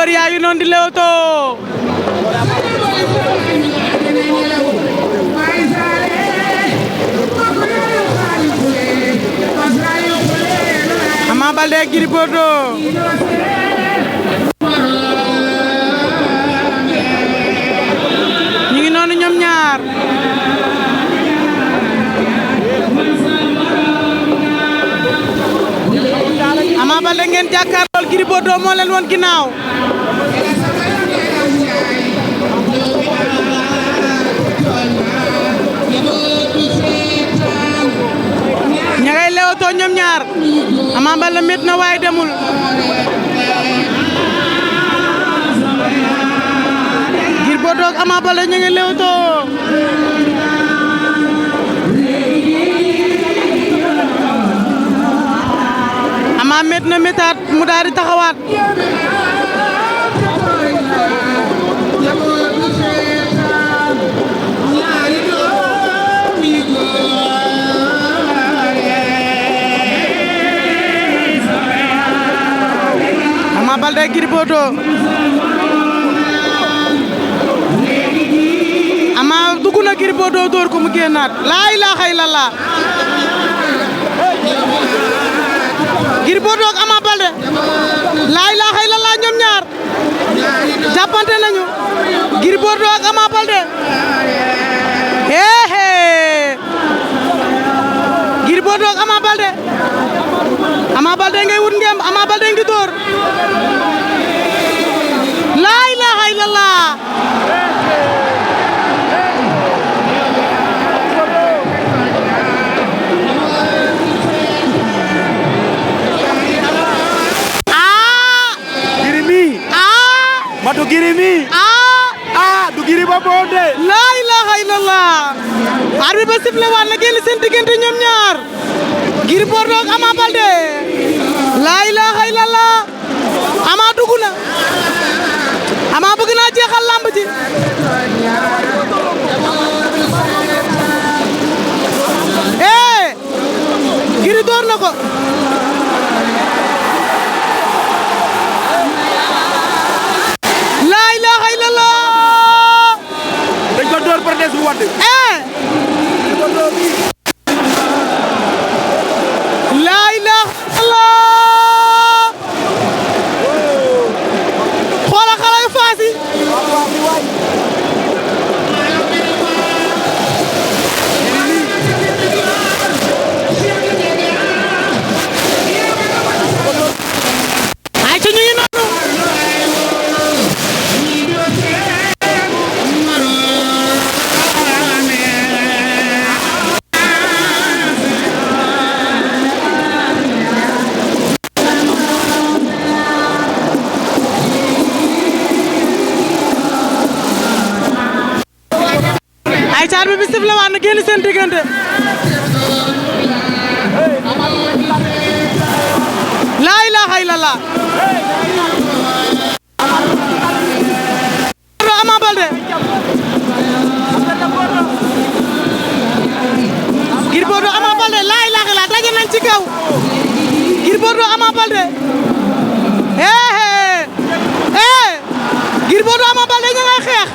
mbër yaa ngi noonu di lewtoo Ama Baldé ak Gris Bordeaux ñu ngi noonu ñoom ñaar Ama Baldé ngeen jàkkaarlool Gris Bordeaux moo leen woon ginnaaw ña ngay lewtoo ñoom ñaar Ama Baldé met na waaye demul Gris Bordeaux ak Ama Baldé ña ngay lewtoo Ama met na metaat mu daal di taxawaat Ama Baldé Gris Bordeaux Ama dugg na Gris Bordeaux door ko mu génnaat laa ilaaha illallah Gris Bordeaux ak Ama Baldé laa ilaaha illallah ñoom ñaar jàppante nañu Gris Bordeaux ak Ama Baldé Gris Bordeaux ak Ama Baldé Ama Baldé ngay wut ngemb Ama Baldé ngi door laa ilaaha illallah Matu Gris mi du Gris Bordeaux de laa ilaaha illallah arbitre ba sifflé waat na génn seen diggante ñoom ñaar Gris Bordeaux ak Ama Baldé laa ilaaha illallah Ama dugg na Ama bëgg naa jeexal lamb ji Gris door na ko laa ilaaha illallah dañ ko door par des bu wadd laa ilaaha illallah xoola xale yu faas yi ay ca ñu ngi noonu ay caar bi sifle waat na génn seen diggante laa ilaaha illallah Ama Baldé Gris Bordeaux Ama Baldé laa ilaaha illallah daje nañ ci kaw Gris Bordeaux Ama Baldé Gris Bordeaux Ama Baldé ña ngay xeex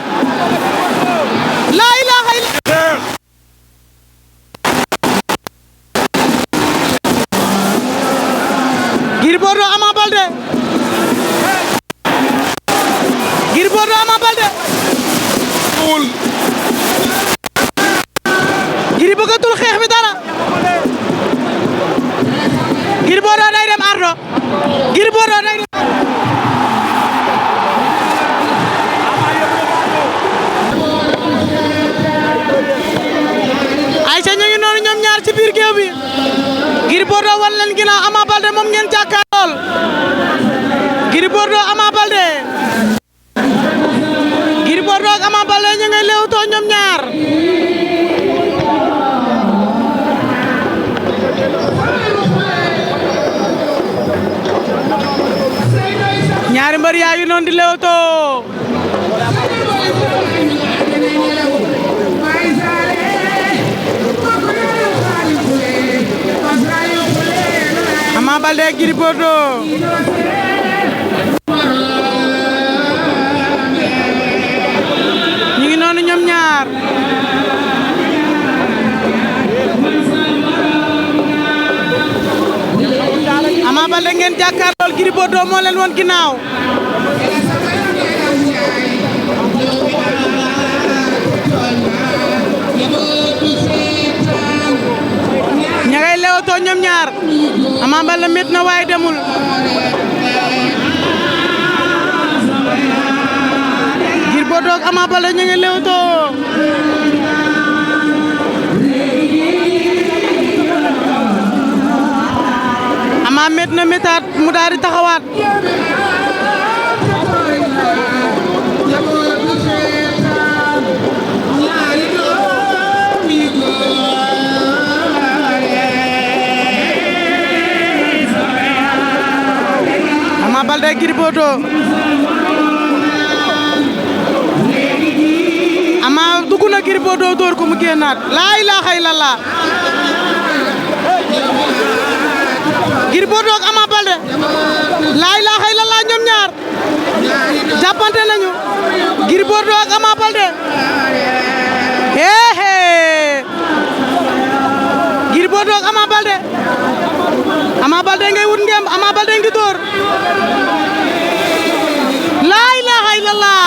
laa ilaaha illallah Gris Bordeaux Ama Baldé Gris Bordeaux Ama Baldé Gris bëggatul xeex bi dara Gris Bordeaux day dem ardo Gris Bordeaux day dem Aïcha ñu ngi noonu ñoom ñaar ci biir géew bi Gris Bordeaux wan leen ginnaaw Ama Baldé moom ngeen jàkkaarlool Gris Bordeaux Ama Baldé Gris Bordeaux ak Ama Baldé ñu ngay leewtoo ñoom ñaar ñaari mbër yaa ngi noonu di leewtoo Ama Baldé ak Gris Bordeaux ngeen jàkkaarlool Gris Bordeaux moo leen woon ginnaaw ña ngay lewtoo ñoom ñaar Ama Baldé met na waaye demul Gris Bordeaux ak Ama Baldé ña ngay lewtoo Ama met na metaat mu daal di taxawaat Ama Baldé Gris Bordeaux Ama dugg na Gris Bordeaux door ko mu génnaat laa ilaaha illallah Gris Bordeaux ak Ama Baldé laa ilaaha illallah ñoom ñaar jàppante nañu Gris Bordeaux ak Ama Baldé Gris Bordeaux ak Ama Baldé Ama Baldé ngay wut ngem Ama Baldé ngi door laa ilaaha illallah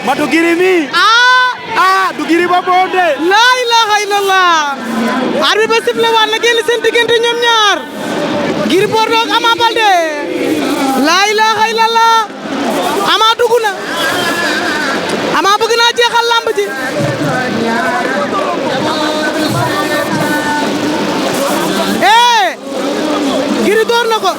Matu Gris mi du Gris Bordeaux de la ilaha illallah arbitre ba sifflé waat na génn seen diggante ñoom ñaar Gris Bordeaux ak Ama Baldé la ilaha illallah Ama dugg na Ama bëgg naa jeexal lamb ji Gris door na ko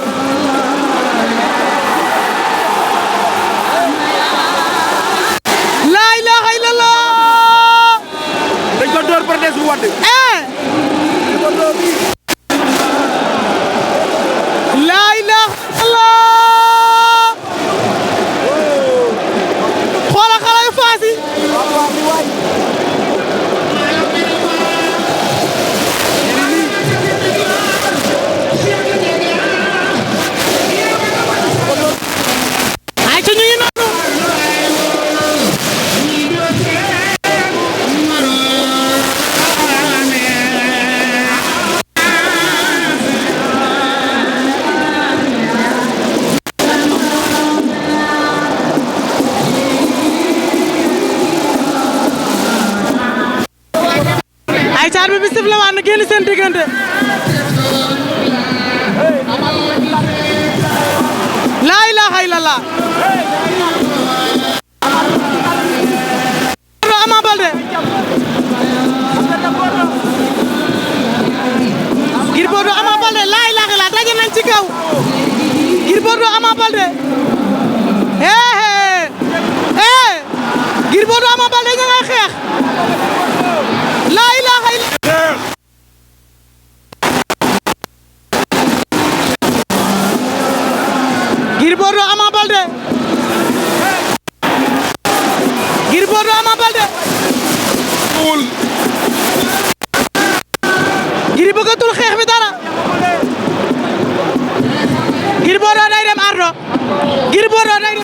Pardes bu wadd la ilaha illallah xoola xale yu faas yi ay ca ñu ngi noonu ay caar bi siflé waat na génn seen diggante la ilaha illallah Ama Baldé Gris Bordeaux Ama Baldé la ilaha illallah daje nañ ci kaw Gris Bordeaux Ama Baldé Gris Bordeaux Ama Baldé ña ngay xeex la ilaha illallah Gris Bordeaux Ama Baldé Gris Bordeaux Ama Baldé Gris bëggatul xeex bi dara Gris Bordeaux day dem ardo Gris Bordeaux day